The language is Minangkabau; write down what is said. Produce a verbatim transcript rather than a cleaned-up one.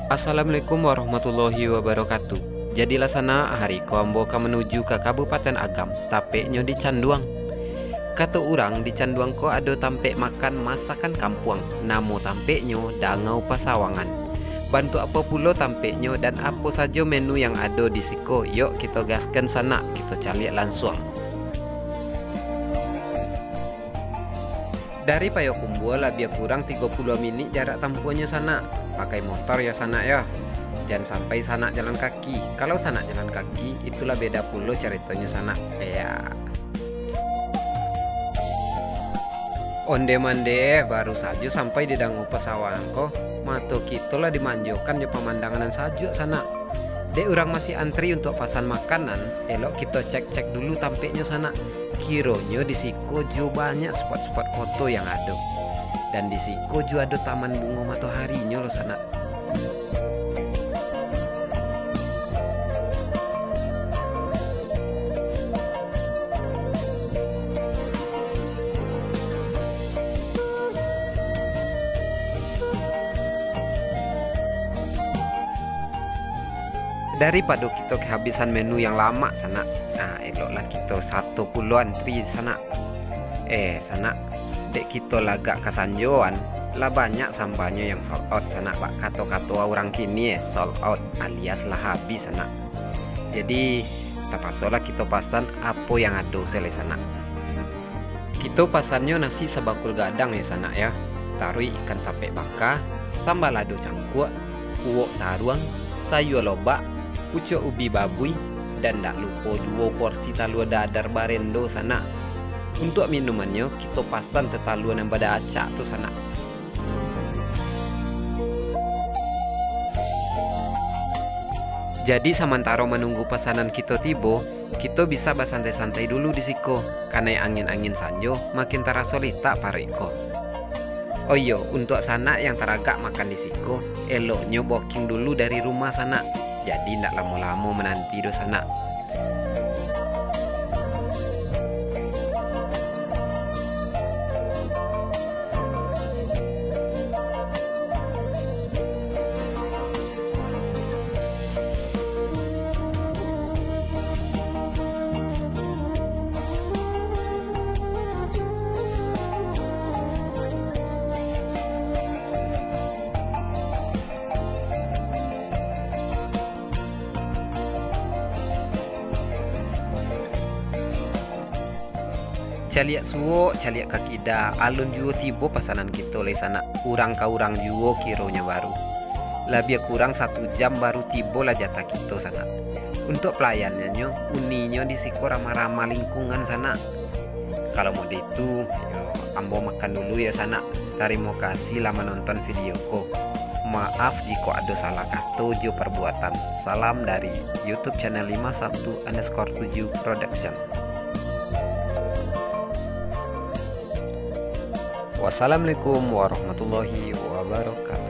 Assalamualaikum warahmatullahi wabarakatuh. Jadilah sanak, hari ko ambo ka manuju ka Kabupaten Agam, tapeknyo di Canduang. Kato urang, di Canduang ko ado tampek makan masakan kampuang, namo tampeknyo Dangau Pasawangan. Bantuak apo pulo tampeknyo dan apo sajo menu yang ado di siko, yok kito gaskan sanak, kito caliak lansuang. Dari Payokumbuah labiah kurang tigo puluah minik jarak tampuanyo sanak. Pakai motor yo sanak yo. Jan sampai sanak jalan kaki. Kalau sanak jalan kaki, itulah beda pulo caritonyo sanak. Eya. Onde-mande, baru sajo sampai di Dangau Pasawangan ko, mato kito lah dimanjokan jo pamandangan nan sajuak sanak. Dek urang masih antri untuak pasan makanan, elok kito cek-cek dulu tampeknyo sanak. Kironyo di siko juo banyak spot-spot foto yang ado. Dan di siko juo ado taman bungo matoharinyo lo sanak. Daripado kito kehabisan menu yang lamak sanak, nah, eloklah kito sato pulo antri sanak. Eh, sanak, dek kito lagak kasanjoan, lah banyak sambahnyo yang sold out sanak, bak kato-kato urang kini, eh, sold out alias lah habis sanak. Jadi, tapasolah kito pasan apo yang ado se lai sanak. Kito pasannyo nasi sabakul gadang yo sanak yo, taruih ikan sapek baka, samba lado cangkuak, uwok taruang, sayua lobak, pucuak ubi babuih, dan dak lupo duo porsi talua dadar barendo sanak. Untuak minumannyo, kito pasan teh talua nan bada acak tu sanak. Jadi, samantaro manunggu pasanan kito tibo, kito bisa basantai-santai dulu di siko, kanai angin-angin sanjo makin taraso litak paruik ko. Oh iyo, untuak sanak yang taragak makan di siko, eloknyo booking dulu dari rumah sanak, jadi indak lamo-lamo mananti doh sanak. Caliak suok, caliak ka kida, alun juo tibo pasanan kito lai sanak. Urang ka urang juo kironyo baru. Labiah kurang satu jam baru tibo lah jatah kito sanak. Untuak palayannyo, uninyo di siko ramah-ramah lingkungan sanak. Kalau mode itu, yo, ambo makan dulu yo sanak. Tarimo kasih lah manonton video ko. Maaf jikok ado salah kato jo parbuatan. Salam dari YouTube channel lima satu underscore tujuh production. Wassalamualaikum warahmatullahi wabarakatuh.